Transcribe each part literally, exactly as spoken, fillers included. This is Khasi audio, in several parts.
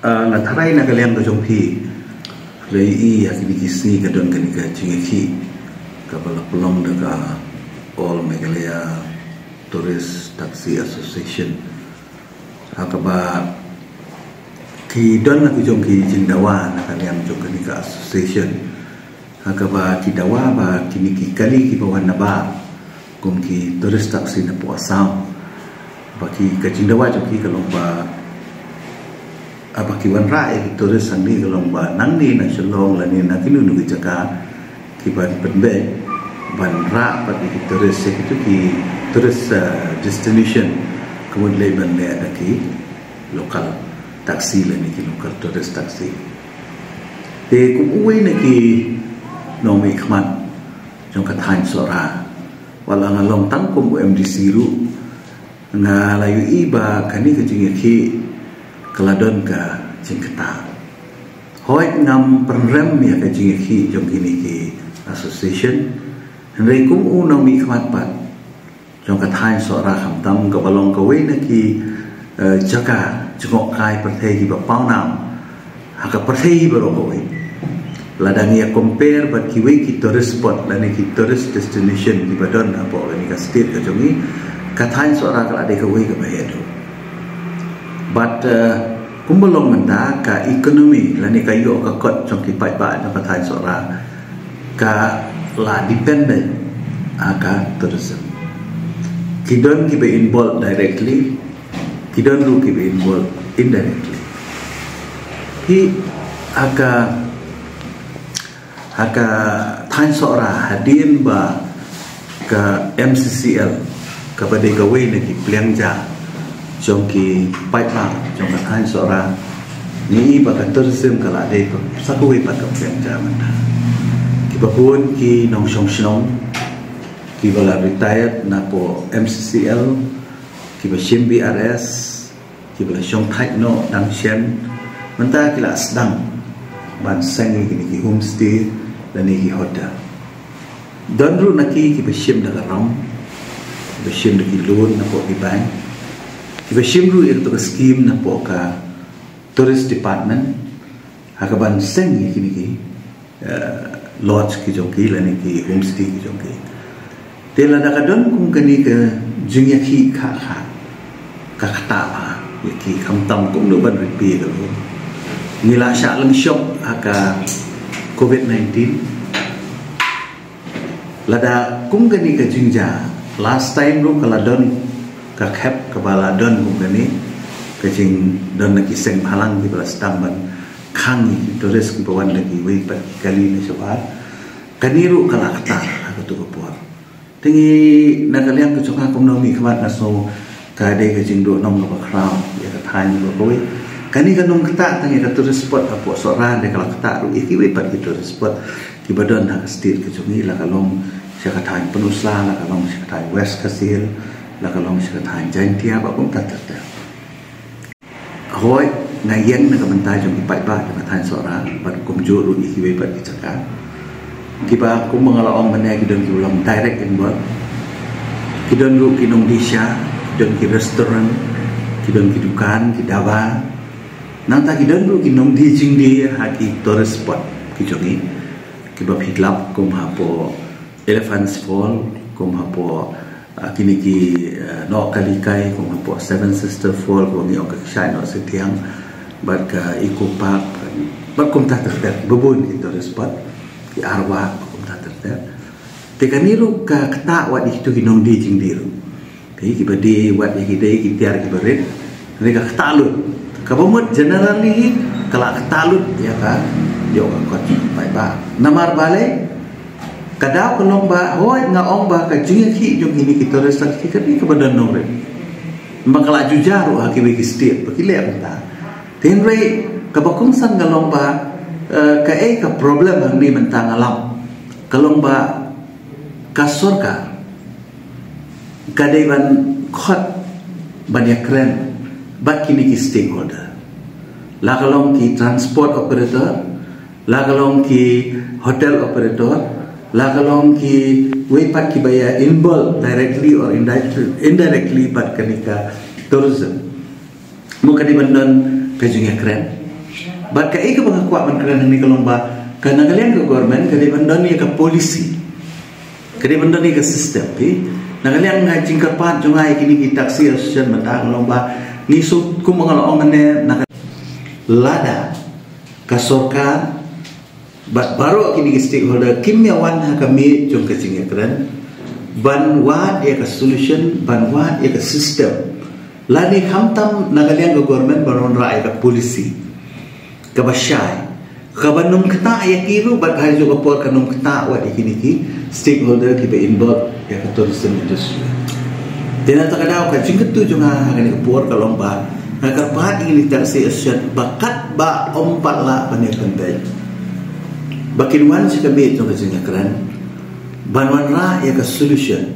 Ah, nga tharai na ka liang ka jong phi, la ïohi ïa kine ki sngi ka don kane ka jingïakhih kaba la pynlong da ka All Meghalaya Tourist Taxi Association, ha kaba ki don la ki jong ki jingdawa na ka liang jong kane ka association, ha kaba ki dawa ba kine ki kali kiba wan na bar kum ki tourist taxi na poh Assam, ba ki ka jingdawa jong ki ka long ba, ah, ba ki wanrah ïa ki tourist hangne ka long ba nangne na Shillong lane na kino kino ki jaka ki ban pynbeit ban rah pat ïa ki tourist, ïa kito ki tourist, ah, destination, ka mut lei ban leh da ki local taxi lane ki local tourist taxi. Te kum uwei na ki nongmihkhmat jong ka thaiñ Sohra, wat la nga long tang kum u M D C ruh, nga la ïohi ba kane ka jingïakhih ka la don ka jingktah. Hooid, ngam pynrem ïa ka jingïakhih jong kine ki association, hynrei kum u nongmihkhmat pat jong ka thaiñ Sohra, khamtam kaba long kawei na ki, eh, jaka jngohkai pyrthei kiba pawnam ha ka pyrthei baroh kawei, lada ngi ïa compare bad kiwei ki tourist spot lane ki tourist destination kiba don hapoh kane ka state ka jong ngi, ka thaiñ Sohra ka la dei kawei kaba heh duh. Bad, eh, kumba long mynta, ka economy lane ka ïoh ka kot jong ki paidbah jong ka thaiñ Sohra ka la dependent ha ka tourism. Ki don kiba involved directly, ki don ruh kiba involved indirectly. Hi ha ka ha ka thaiñ Sohra, hadien ba ka M C C L, kaba dei kawei na ki pliang ja jong ki paidbah jong ka thaiñ Sohra, ngi i ba ka tourism ka la dei sa kawei pat ka pliang ja mynta. Kiba bun ki nongshong shnong kiba la retired napoh M C C L, kiba shim B R S, kiba la shong thait noh dang shen, mynta ki la sdang ban seng ïa kine ki homestay lane ki hotel. Don ruh na ki kiba shim da ka ram, kiba shim da ki loan napoh ki bank, kiba shim ruh ïa kato ka scheme napoh ka tourist department, ha kaban seng ïa kine ki, eh, lodge ki jong ki lane ki homestay ki jong ki. Te lada ka don kum kane ka jingïakhih kha kha, ka ktah bha ïa ki, khamtam kumno ban rit phi ka lum. Ngi la shah lyngshop ha ka covid nineteen. Lada kum kane ka jingjia, last time ruh ka la don ka khep kaba la don kum kane ka jingdon na ki seng bhalang kiba la sdang ban khang ïa ki tourist kiba wan da kiwei pat ki kali na shabar. Kane ruh ka la ktah ha kato ka por. Te ngi na ka liang ka jong nga kum u nongmihkhmat nga sngew ka dei ka jingduhnong kaba khraw ïa ka thaiñ baroh kawei. Kane kam ktah tang ïa ka tourist spot hapoh Sohra, hynrei ka la ktah ruh ïa kiwei pat ki tourist spot kiba don ha ka state ka jong ngi, la ka long sha ka thaiñ Pynursla, la ka long sha ka thaiñ West Khasi Hills, la ka long sha ka thaiñ Jaintia bad kumta ter ter. Hooid, nga ïeng na ka bynta jong ki paidbah jong ka thaiñ Sohra bad kumjuh ruh ïa kiwei pat ki jaka kiba, kumba nga la ong mynne, ki don kiba long direct involved, ki don ruh ki nongdie sha, ki don ki restaurant, ki don ki dukan, ki dhaba. Nangta ki don ruh ki nongdie jingdie ha ki tourist spot ki jong ngi, kiba phi tlap kum hapoh Elephants Fall, kum hapoh, ah, kine ki, ah, Nohkalikai, kum hapoh Seven Sister Fall, kum ngi ong ka Kshai Noh Setiang, bad ka Eco Park, bad kumta ter ter, babun ki tourist spot, ki Arwah, bad kumta ter ter. Te kane ruh ka ktah wat ïa kito ki nongdie jingdie ruh. Ki, kiba die wat ïa ki dei ki tiar kiba rit. Hynrei ka ktah lut. Kaba mut generally hi ka la ktah lut ïa ka, ïoh ka kot paidbah. Namar balei? Ka daw ka long ba, hooid, nga ong ba ka jingïakhih jong kine ki tourist ki ka dei kaba don nongrim. Ba ka la ju jia ruh ha kiwei ki state ba ki leh mynta. Hynrei kaba kongsan ka long ba, eh, kaei ka problem hangne mynta nga lam, ka long ba ka sorkar ka dei ban khot ban ïakren bad kine ki stakeholder. La ka long ki transport operator, la ka long ki hotel operator, la ka long kiwei pat kiba ïa involve directly or indirectly, indirectly bad kane ka tourism. Mo ka dei ban don ka jingïakren. Bad kaei kaba nga kwah ban kren hangne ka long ba ka na ka liang ka government ka dei ban don ïa ka policy, ka dei ban don ïa ka system, phi. Na ka liang ka jingkyrpad jong nga ïa kine ki taxi association mynta ka long ba ngi shu, kum nga la ong mynne, na ka lada ka sorkar bad baroh kine ki stakeholder kim ïa wan ha ka miej jong ka jingïakren ban wad ïa ka solution, ban wad ïa ka system, lane khamtam na ka liang ka government ban wanrah ïa ka policy kaba shai, kaba nym ktah ïa ki ruh, bad ha ïa ka por ka nym ktah wat ïa kine ki stakeholder kiba involve ïa ka tourism industry. Te na kata ka daw ka jingkyntu jong nga ha kane ka por ka long ba nga kyrpad ïa kine ki taxi association ba katba ym pat lah ban ïakynduh, ba kin wan sha ka miej jong ka jingïakren ban wanrah ïa ka solution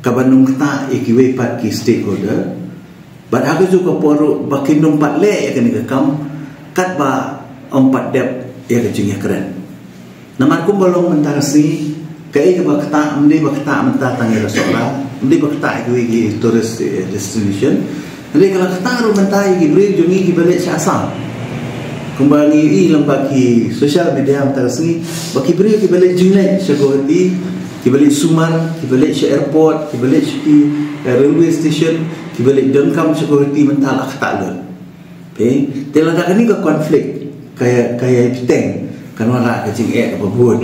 kaba nym ktah ïa kiwei pat ki stakeholder. Bad ha kajuh ka por ruh ba kin nym pat leh ïa kane ka kam katba ym pat dep ïa ka jingïakren. Namar kumba long mynta ka sngi, kaei kaba ktah, ym dei ba ktah mynta tang ïa ka Sohra, ym dei ba ktah ïa kiwei ki tourist, eh, destination. Hynrei ka la ktah ruh mynta ïa ki briew jong ngi kiba leit sha Assam. Kumba ngi ïohi lyngba ki social media mynta ka sngi, ba ki briew kiba leit jingleit sha Guwahati, kiba leit sumar, kiba leit sha airport, kiba leit sha ki, eh, railway station, kiba leit donkam sha Guwahati mynta la ktah lut. Te, te lada kane ka conflict ka ïa, ka ïai bteng, kan wanrah ka jingeh kaba bun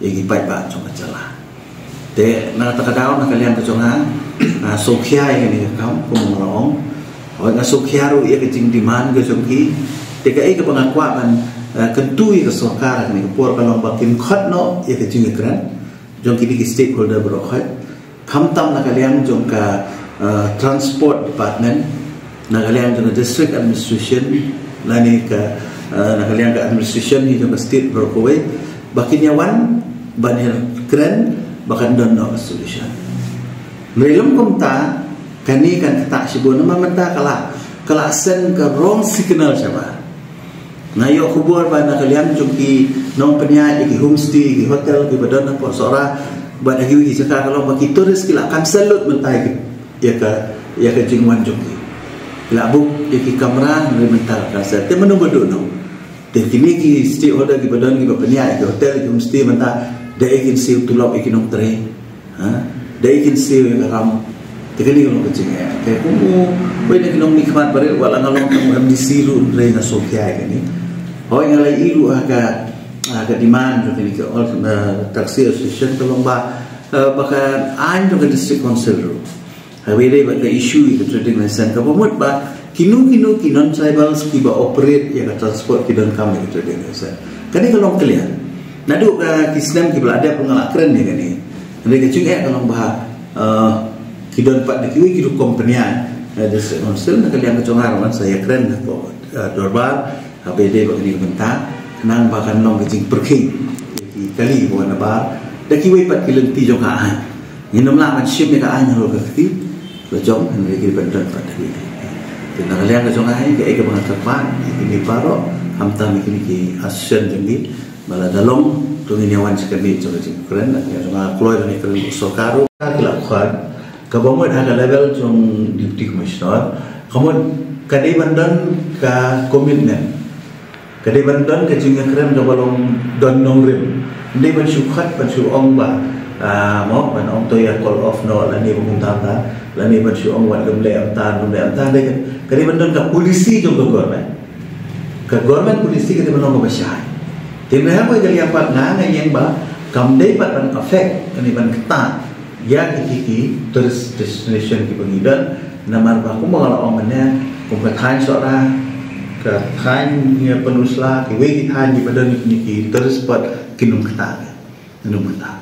ïa ki paidbah jong ka jylla. Te na kata ka daw, na ka liang ka jong nga, nga sngewkhia ïa kane ka kam, kum nga la ong. Hooid, nga sngewkhia ruh ïa ka jingdemand ka jong ki. Te kaei kaba nga kwah ban, eh, kyntu ïa ka sorkar ha kane ka por ka long ba kin khot noh ïa ka jingïakren jong kine ki stakeholder baroh khoit. Khamtam na ka liang jong ka, eh, transport department, na ka liang jong ka district administration, lane ka, eh, na ka liang ka administration hi jong ka state baroh kawei, ba kin ïa wan ban ïakren ba kan don noh ka solution. Hynrei lym kumta, kane kan ktah shibun namar mynta ka la, ka la send ka wrong signal shabar. Nga ïoh khubor ba na ka liang jong ki nongpynïaid ïa ki homestay, ki hotel kiba don hapoh Sohra bad ha kiwei ki jaka ka long ba ki tourist ki la cancel lut mynta ïa ki, ïa ka, ïa ka jingwan jong ki. Ki la book ïa ki kamra, hynrei mynta la cancel. Te mano ba duh noh? Te kine ki stakeholder kiba don kiba pynïaid ïa ki hotel, ïa ki homestay mynta, da ei kin siew tulop ïa ki nongtrei? Ha? Da ei kin siew ïa ka ram? Te kane ka long ka jingeh. Te kum u, wei na ki nongmihkhmat barit, wat la nga long tang u M D C ruh, hynrei nga sngewkhia ïa kane. Hooid, nga la ïohi ruh ha ka, ha ka demand jong kine ki all, eh, taxi association ka long ba, eh, ba ka aiñ jong ka district council ruh, ha kaba ïadei bad ka issue ïa ka trading license, kaba mut ba kino kino ki non-tribals kiba operate ïa ka transport ki donkam ïa ka trading license. Kane ka long clear. Naduh ka ki snem kiba la dep nga la kren ïa kane. Hynrei ka jingeh ka long ba, eh, ki don pat da kiwei ki rukom pynïaid, eh, district council, na ka liang ka jong nga ruh ngan sa ïakren hapoh, eh, dorbar ha kaba ïadei bad kane ka bynta, khnang ba kan long ka jingpyrkhing ïa ki kali ba wan nabar da kiwei pat ki lynti jong ka aiñ. Ngin ym lah ban shim ïa ka aiñ halor ka kti la jong, hynrei ki ban don pat da ki. Te na ka liang ka jong nga, kaei kaba nga kyrpad ïa kine baroh, khamtam ïa kine ki association jong ngi, ba lada long to ngin ïa wan sha ka miej jong ka jingkren. Lada ka jong nga kloi ban ïakren bad sorkar ruh, ki la khot, kaba mut ha ka level jong Deputy Commissioner, ka mut ka dei ban don ka commitment, ka dei ban don ka jingïakren kaba long don nongrim. Ym dei ban shu khot, ban shu ong ba, ah, mo, ban ong to ïa call off noh, lane ba kumta kumta, lane ban shu ong wat lum leh ym tan, lum leh ym tan. Dei ka, ka dei ban don ka policy jong ka government. Ka government policy ka dei ban long kaba shai. Te hynrei ha kawei ka liang pat nga, nga ïeng ba kam dei pat ban affect, ka dei ban ktah ïa ki, ki, ki tourist destination kiba ngi don. Namar ba kumba nga la ong mynne, kum ka thaiñ Sohra, ka thaiñ, eh, Pynursla, kiwei ki thaiñ kiba don kine ki tourist spot, kin ym ktah, kin ym ktah.